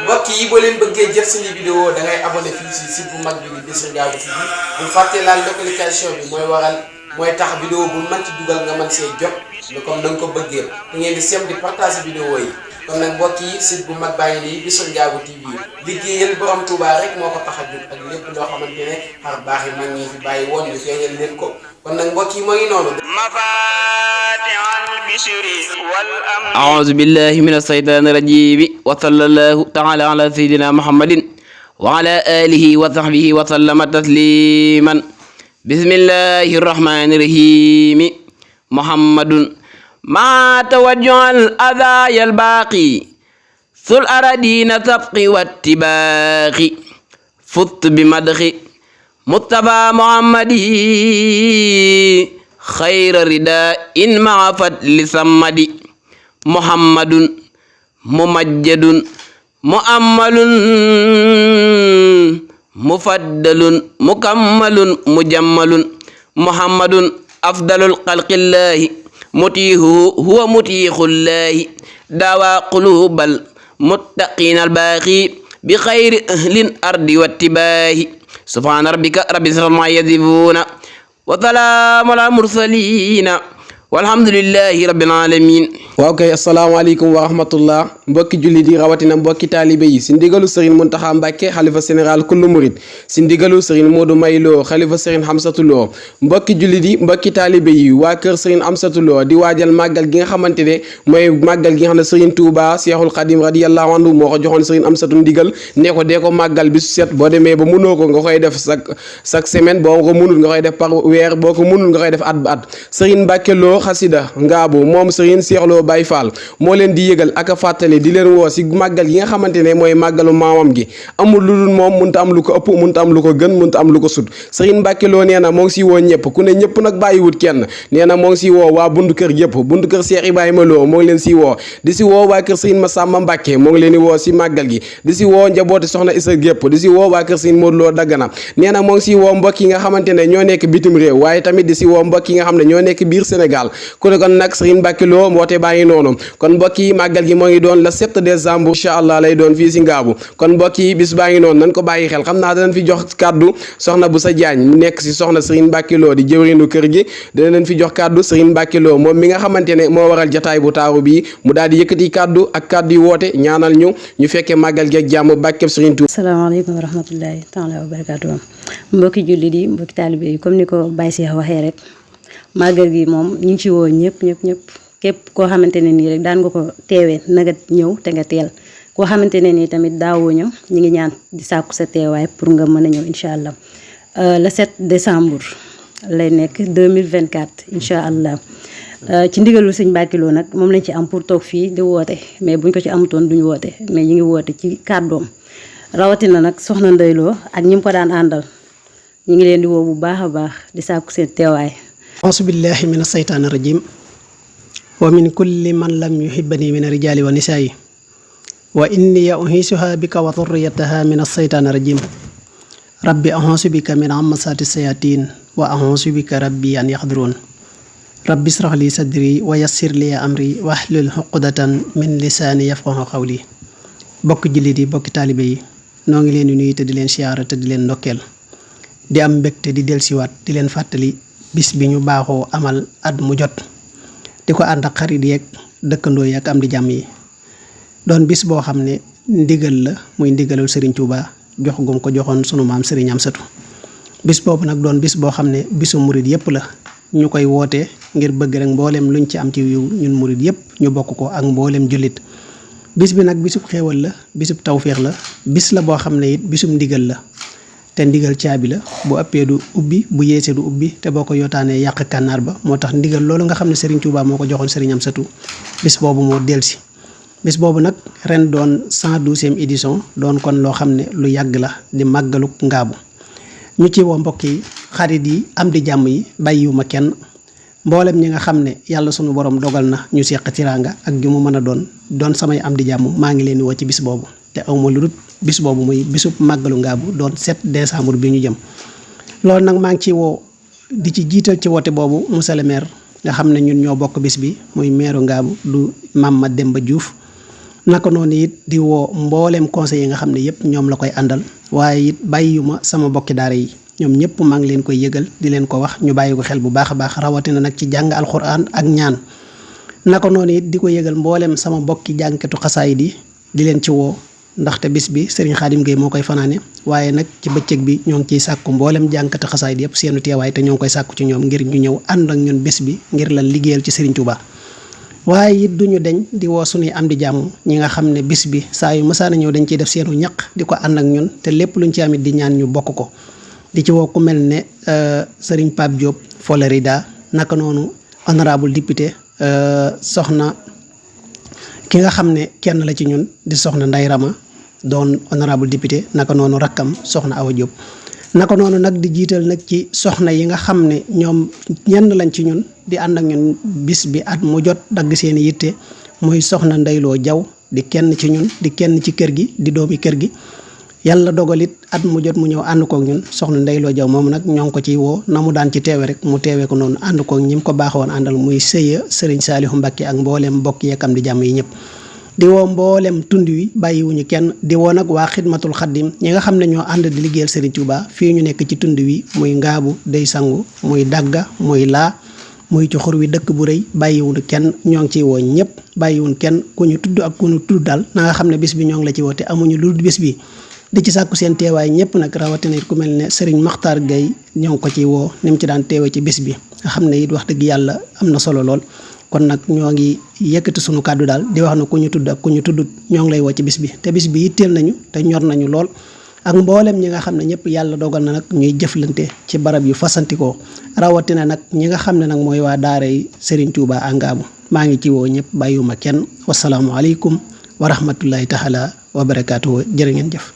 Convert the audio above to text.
mbokk yi boo leen bëggee jël suñu vidéo da ngay abonné fii si site bu mag bi di Bichri Ngabou TV bu fàtte laal notification bi mooy tax vidéo bu mën ci dugal nga mën see jot comme da nga ko bëggee da ngeen di sem di partager vidéo yi kon nag mbokk yi site bu mag baa ngi nii Bichri Ngabou TV liggéeyal borom Touba rek moo ko tax a jóg ak lépp loo xamante ne xar baax yi mag ñi fi bàyyi woon ñu feeñal leen ko kon nag mbokk yi moo ngi noonu. أعوذ بالله من الشيطان الرجيم وصلى الله تعالى على سيدنا محمد وعلى آله وصحبه وسلم تسليما بسم الله الرحمن الرحيم محمد ما توجه الأذى الباقي ذو الأراضين سبق واتباق فت بمدخ مصطفى محمد خير رداء مع فضل صمد محمد ممجد مؤمل مفضل مكمل مجمل محمد أفضل الخلق الله متيه هو متيح الله دعوى قلوب المتقين الباقي بخير أهل الأرض واتباه سبحان ربك رب العزة عما يصفون وسلام على المرسلين walhamdulillahi rabbil alamin waaw kay asalaamaaleykum wa rahmatullah mbokki jullit yi rawatina mbokki taalibe yi si ndigalu Serigne Mountakha Mbacké xalifa général kullu murid si ndigalu Serigne Modou May Lo xalifa Serigne Hamsatou Lo mbokki jullit yi mbokki taalibe yi waa kër Serigne Hamsatou Lo di waajal màggal gi nga xamante ne mooy màggal gi nga xam ne Serigne Touba Cheikhul Khadim radiyallahu anhu moo ko joxoon Serigne Hamsatou ndigal ne ko dee ko màggal bi su set boo demee ba mënoo ko nga koy def chaque semaine boo ko mënul nga koy def par weer boo ko mënul nga koy def at ba at Serigne Mbacké Lo xasida Ngabou moom Serigne Cheikh Lo Baye Fall moo leen di yëgal ak a fàttali di leen woo si màggal gi nga xamante ne mooy màggalu maamam gi amul lu dul moom mënta am lu ko ëpp mënta am lu ko gën mënta am lu ko sut Serigne Mbacké Lo nee na moo ngi si woo ñëpp ku ne ñëpp nag bàyyiwut kenn nee na moo ngi si woo waa buntu kër yëpp buntu kër Cheikh Ibrahima Lo moo ngi leen si woo di si woo waa kër Serigne Massamba Mbacké moo ngi leen di woo si màggal gi di si woo njabooti soxna Issa yëpp di si woo waa kër Serigne Modou Lo Dagana nee na moo ngi si woo mbokk yi nga xamante ne ñoo nekk bitim réew waaye tamit di si woo mbokk yi nga xam ne ñoo nekk biir Sénégal ku ne kon nag Serigne Mbacké Lo woote baa ngi noonu kon mbokk yi màggal gi moo ngi doon le 7 décembre incha allah lay doon fii si Ngabou kon mbokk yi bis baa ngi noonu nañ ko bàyyi xel xam naa danañ fi jox kàddu soxna Boussa Diagne mu nekk si soxna Serigne Mbacké Lo di jëwriñu kër gi dana leen fi jox kàddu Serigne Mbacké Lo moom mi nga xamante ne moo waral jataay bu taaru bii mu daal di yëkkati kàddu ak kàddu yi woote ñaanal ñu fekkee màggal gi ak jàmm bàkkeb Serigne Touba. asalaamaaleykum wa rahmatullahi taala wa barakaatu mbokki jullit yi mbokki taalibe yi comme ni ko Baye Cheikh waxee rek màggal gi moom ñu ngi ci woo ñëpp képp koo xamante ne nii rek daan nga ko teewee na nga ñëw te nga teel koo xamante ne nii tamit daawoo ñëw ñu ngi ñaan di sàkku sa teewaay pour nga mën a ñëw incha allah le 7 décembre lay nekk 2024 incha allah ci ndigalu sëñ Mbacké Lo nag moom lañ ci am pour toog fii di woote mais buñ ko ci amutoon duñu woote mais ñu ngi woote ci kàddoom rawatina nag soxna Ndeye Lo ak ñi mu ko daan àndal ñu ngi leen di woo bu baax a baax di sàkku seen teewaay. auzu billahi mina saytaani rajim wa min kulli man lam yuhibbani min rijaali wa nisaa'i wa inni uhiisuha bika wa dhurriyataha min as-saytaani rajim rabbi a'uuzu bika min hamazaati sayaatiin wa a'uuzu bika rabbi an yahduruun rabbi israh li sadri wa yassir li amri wahlul uqdatan min lisaani yafqahu qawli bokk jullit yi bokki taalibe yi noo ngi leen di nuyu te di leen siyaara te di leen ndokkeel di am mbégte di dellusiwaat di leen fàttali bis bi ñu baaxoo amal at mu jot di ko ànd ak xarit yeeg dëkkandoo yi ak am di jàmm yi doon bis boo xam ne ndigal la muy ndigalul Serigne Touba jox gum ko joxoon sunu maam Serigne Hamsatou bis boobu nag doon bis boo xam ne bisu murit yëpp la ñu koy woote ngir bëgg rek mboolem luñ ci am ci yiw ñun murit yëpp ñu bokk ko ak mboolem jullit bis bi nag bisub xéewal la bisub tawféex la bis la boo xam ne it bisub ndigal la te ndigal caabi la bu ëppee du ubbi bu yeesee du ubbi te boo ko yootaanee yàq kànnaar ba moo tax ndigal loolu nga xam ne Serigne Touba moo ko joxoon Serigne Hamsatou bis boobu moo delsi bis boobu nag ren doon 112e édition doon kon loo xam ne lu yàgg la di màggaluk Ngabou ñu ci woo mbokk yi xarit yi am di jàmm yi bàyyiwuma kenn mboolem ñi nga xam ne yàlla sunu borom dogal na ñu seq tiraanga ak ju mu mën a doon samay am di jàmm maa ngi leen di woo ci bis boobu te awma lu dul bis boobu muy bisub màggalu Ngabou doon 7 décembre bi ñu jëm loolu nag maa ngi ci woo di ci jiital ci woote boobu monsieur le maire nga xam ne ñun ñoo bokk bis bi muy maire Ngabou du Mame Mademba Diouf naka noonu it di woo mbooleem conseil yi nga xam ne yëpp ñoom la koy àndal waaye it bàyyiwuma sama bokki daara yi ñoom ñëpp maa ngi leen koy yëgal di leen ko wax ñu bàyyi ko xel bu baax a baax rawatina nag ci jàng alxuraan ak ñaan naka noonu it di ko yëgal mbooleem sama bokki jàngkatu xasaayid yi di leen ci woo ndaxte bis bi Serigne Khadim Gueye moo koy fanaane waaye nag ci bëccëg bi ñoo ngi ciy sàkku mbooleem jàngkatu xasaayid yëpp seenu teewaay te ñoo ngi koy sàkku ci ñoom ngir ñu ñëw ànd ak ñun bis bi ngir lan liggéeyal ci Serigne Touba waaye it duñu deñ di woo suñuy am di jàmm ñi nga xam ne bis bi saa yu mësaana ñëw dañ ciy def seenu ñaq di ko ànd ak ñun te lépp luñ ci amit di ñaan ñu bokk ko di ci woo ku mel ne Serigne Pape Diop Folerida naka noonu honorable député soxna ki nga xam ne kenn la ci ñun di soxna Ndeye Rama doon honorable député naka noonu rakkam soxna Awa Diop naka noonu nag di jiital nag ci soxna yi nga xam ne ñoom ñenn lañ ci ñun di ànd ak ñun bis bi at mu jot dagg seeni yitte muy soxna Ndeyloo Jaw di kenn ci ñun di kenn ci kër gi di doomi kër gi yàlla dogalit at mu jot mu ñëw ànd kook ñun soxna Ndeyloo Jaw moom nag ñoo ngi ko ciy woo na mu daan ci teewe rek mu teewee ko noonu ànd kook ñi mu ko baaxoon àndal muy sëya Sëriñ Saalihu Mbàkke ak mbooleem mbokk yeekam di jàmm yi ñëpp di woo mboolem tund wi bàyyiwuñu kenn di woo nag waa xidmatul xaddim ñi nga xam ne ñoo ànd di liggéeyal Serigne Touba fii ñu nekk ci tund wi muy ngaabu day sangu muy dagga muy laa muy ci xur wi dëkk bu rëy bàyyiwuñu kenn ñoo ngi ciy woo ñëpp bàyyiwuñu kenn ku ñu tudd ak ku ñu tudd daal na nga xam ne bis bi ñoo ngi la ci woo te amuñu lu dul bis bi di ci sàkku seen teewaay ñëpp nag rawatina ku mel ne Serigne Makhtar Gueye ñoo ngi ko ciy woo ni mu ci daan teewee ci bis bi nga xam ne it wax dëgg yàlla am na solo lool kon nag ñoo ngi yëkkati sunu kàddu daal di wax na ku ñu tudd ak ku ñu tuddut ñoo ngi lay woo ci bis bi te bis bi yitteel nañu te ñor nañu lool ak mboolem ñi nga xam ne ñëpp yàlla dogal na nag ñuy jëflante ci barab yu fasantikoo rawatina nag ñi nga xam ne nag mooy waa daara yi Serigne Touba Angaabu maa ngi ci woo ñëpp bàyyiwuma kenn wasalaamualeykum wa rahmatullahi taala wa barakaatuhu jërë ngeen jëf